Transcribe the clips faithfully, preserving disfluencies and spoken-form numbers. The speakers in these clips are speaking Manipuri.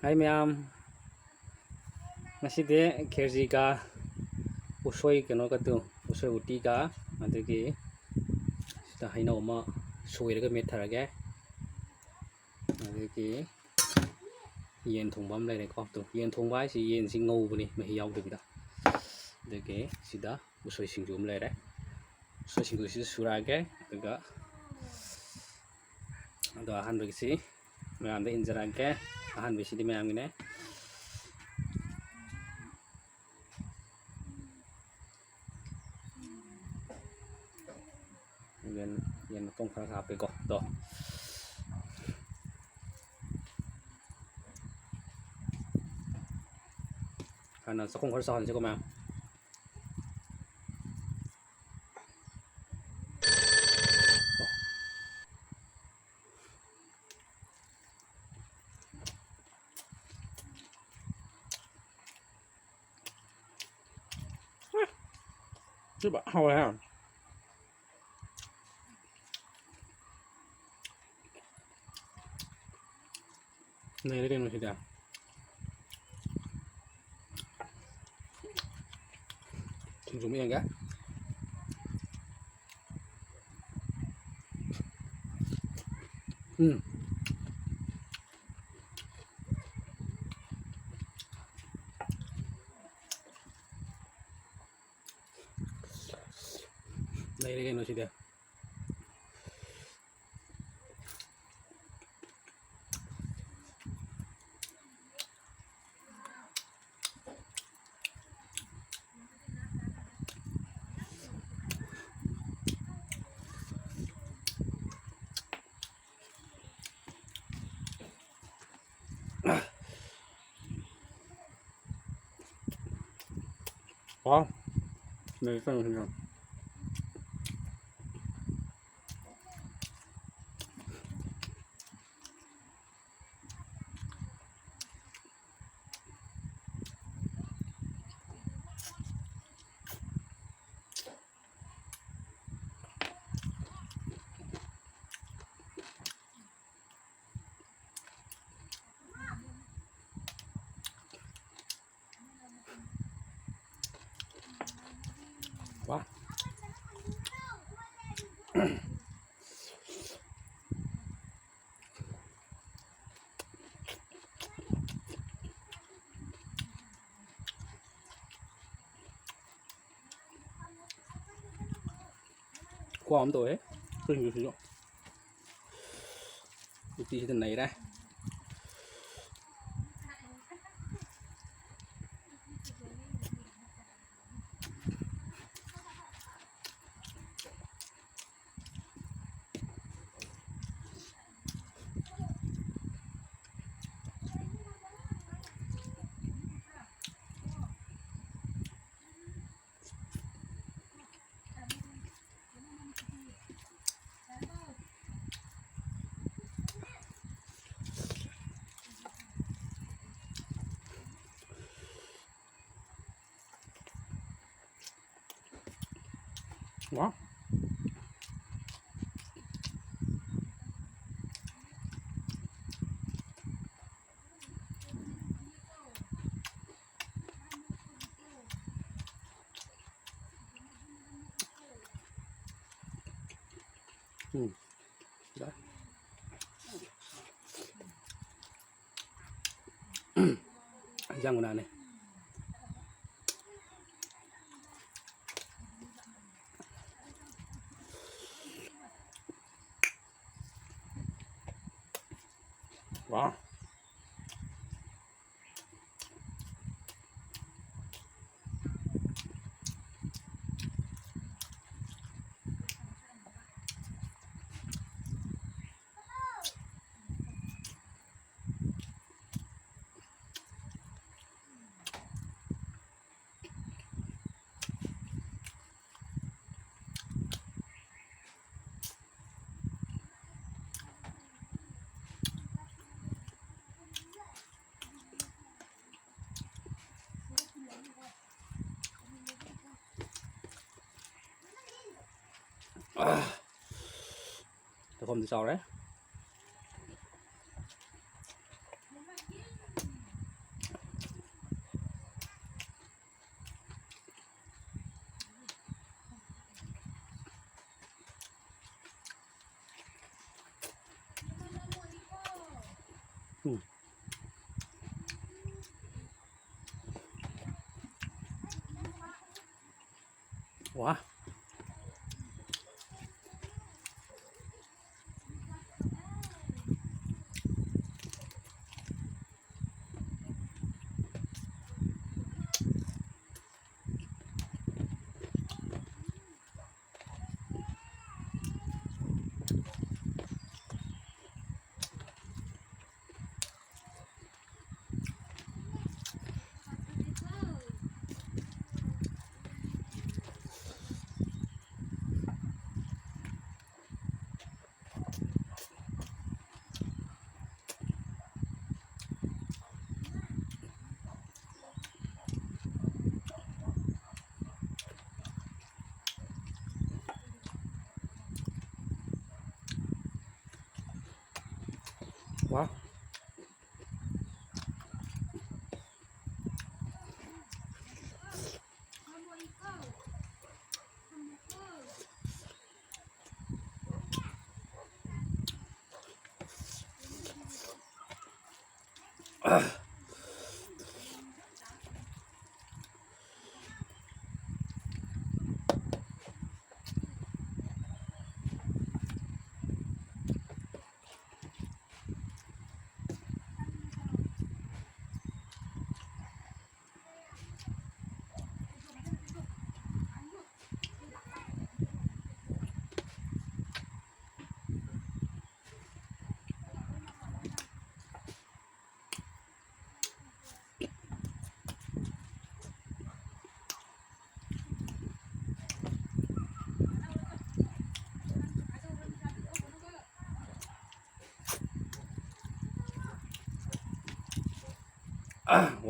ꯍꯥꯏ ꯃꯌꯥꯝ, ꯉꯁꯤꯗꯤ ꯈꯦꯔꯖꯤꯒ ꯎꯁꯣꯏ ꯀꯩꯅꯣꯒꯗꯨ, ꯎꯁꯣꯏ ꯎꯇꯤꯒ, ꯑꯗꯒꯤ ꯁꯤꯗ ꯍꯩꯅꯧ ꯑꯃ ꯁꯣꯏꯔꯒ ꯃꯦꯠꯊꯔꯒꯦ꯫ ꯑꯗꯒꯤ ꯌꯦꯟ ꯊꯣꯡꯕ ꯑꯃ ꯂꯩꯔꯦꯀꯣ꯫ ꯑꯗꯣ ꯌꯦꯟ ꯊꯣꯡꯕ ꯍꯥꯏꯁꯤ ꯌꯦꯟꯁꯤ ꯉꯧꯕꯅꯤ, ꯃꯍꯤ ꯌꯥꯎꯗꯕꯤꯗ꯫ ꯑꯗꯒꯤ ꯁꯤꯗ ꯎꯁꯣꯏ ꯁꯤꯡꯖꯨ ꯑꯃ ꯂꯩꯔꯦ꯫ ꯎꯁꯣꯏ ꯁꯤꯡꯖꯨꯁꯤꯁꯨ ꯁꯨꯔꯛꯑꯒꯦ꯫ ꯑꯗꯨꯒ ꯑꯗꯣ ꯑꯍꯥꯟꯕꯒꯤꯁꯤ ꯃꯌꯥꯝꯗ ꯏꯟꯖꯔꯛꯑꯒꯦ꯫ ꯑꯍꯥꯟꯕꯁꯤꯗꯤ ꯃꯌꯥꯝꯒꯤꯅꯦ꯫ ꯌꯦꯟ, ꯌꯦꯟ ꯃꯇꯣꯡ ꯈꯔ ꯍꯥꯞꯄꯦꯀꯣ꯫ ꯑꯗꯣ ꯍꯥꯟꯅ ꯆꯥꯛꯈꯨꯝ ꯈꯔ ꯆꯥꯎꯍꯟꯁꯤꯀꯣ ꯃꯌꯥꯝ꯫ ꯁꯤꯕ ꯍꯥꯎꯋꯦ ꯍꯥ꯫ ꯅꯩꯔꯦ ꯀꯩꯅꯣ ꯁꯤꯗꯤ꯫ ꯁꯤꯡꯖꯨ ꯑꯃ ꯌꯦꯡꯒꯦ꯫ ꯎꯝ꯫ ꯅꯩꯔꯦ ꯀꯩꯅꯣ ꯁꯤꯗꯤ꯫ ꯋꯥꯎ꯫ ꯅꯩ ꯀꯩꯅꯣ ꯁꯤꯅ꯫ ꯈꯨꯍꯥꯎ ꯑꯃ ꯇꯧꯋꯦ꯫ ꯁꯤꯡꯖꯨꯁꯤꯁꯨ꯫ ꯎꯇꯤꯁꯤꯗ ꯅꯩꯔꯦ꯫ ꯋꯥ꯫ ꯎꯝ꯫ ꯌꯥꯏ꯫ ꯏꯟꯖꯥꯡ ꯃꯅꯥꯅꯦ꯫ ꯋꯥ꯫ ꯆꯥꯛꯈꯣꯝꯗꯤ ꯆꯥꯎꯔꯦ꯫ ꯋꯥ꯫ ꯋꯥ꯫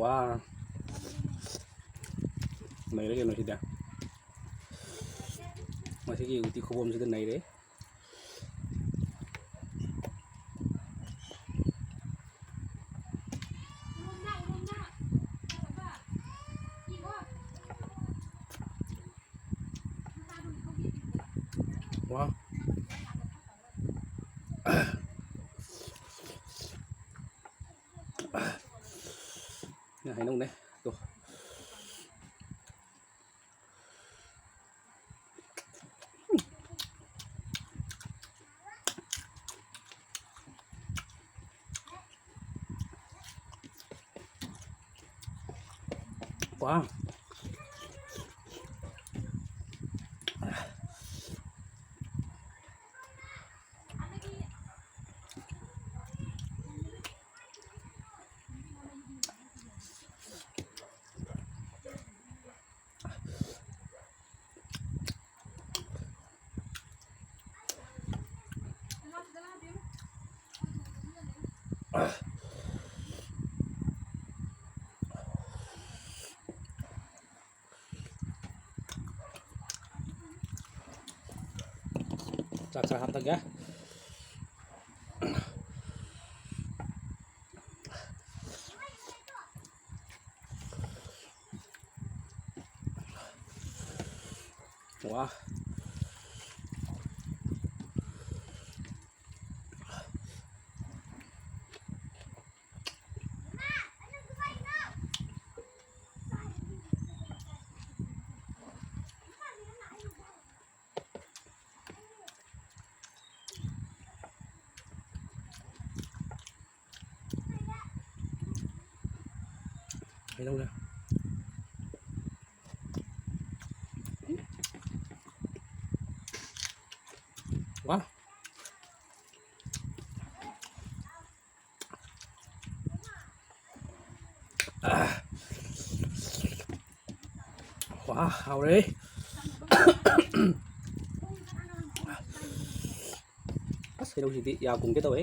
ꯋꯥ꯫ ꯅꯩꯔꯦ ꯀꯩꯅꯣ ꯁꯤꯗꯤ꯫ ꯉꯁꯤꯒꯤ ꯎꯇꯤ ꯈꯨꯕꯣꯝꯁꯤꯗ ꯅꯩꯔꯦ꯫ ꯋꯥ꯫ ꯁꯤꯅ ꯍꯩꯅꯧꯅꯦ꯫ ꯇꯣ꯫ ꯋꯥ꯫ ꯆꯥꯛ ꯆꯥ ꯍꯥꯞꯄꯒꯦ꯫ ꯋꯥ꯫ ꯀꯩꯗꯧꯔꯦ? ꯋꯥ꯫ ꯋꯥ, ꯍꯥꯎꯔꯦ꯫ ꯑꯁ, ꯍꯩꯅꯧꯁꯤꯗꯤ ꯌꯥ ꯀꯨꯝꯒꯦ ꯇꯧꯋꯦ꯫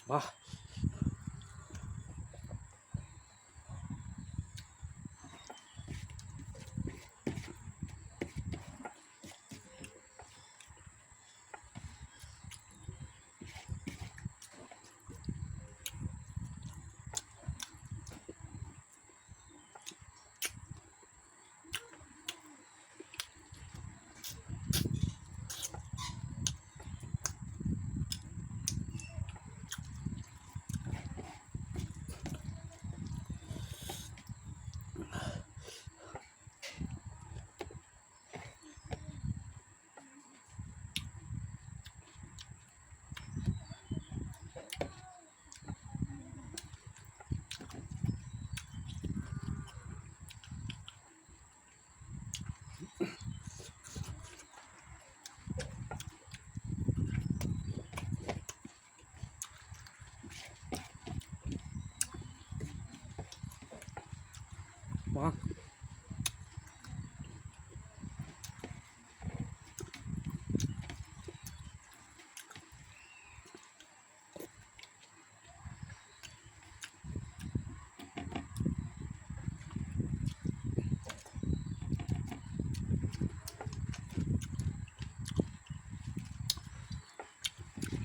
ꯋꯥ꯫ ꯑꯣ꯫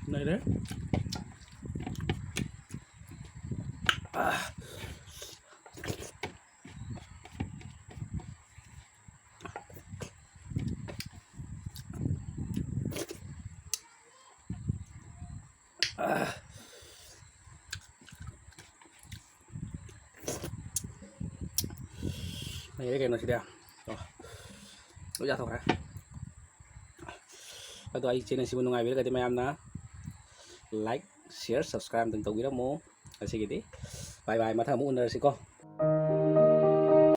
ꯂꯩꯔꯦ꯫ ꯑꯥ꯫ ꯑꯥ꯫ ꯂꯩꯔꯦ ꯀꯩꯅꯣ ꯁꯤꯗꯤ꯫ ꯑꯣ꯫ ꯂꯣꯏ ꯆꯥꯊꯣꯛꯈ꯭ꯔꯦ꯫ ꯑꯗꯣ ꯑꯩ channel ꯁꯤꯕꯨ ꯅꯨꯡꯉꯥꯏꯕꯤꯔꯒꯗꯤ ꯃꯌꯥꯝꯅ like, share, subscribe ꯑꯝꯇꯪ ꯇꯧꯕꯤꯔꯝꯃꯣ꯫ ꯉꯁꯤꯒꯤꯗꯤ bye bye, ꯃꯊꯪ ꯑꯃꯨꯛ ꯎꯅꯔꯁꯤꯀꯣ꯫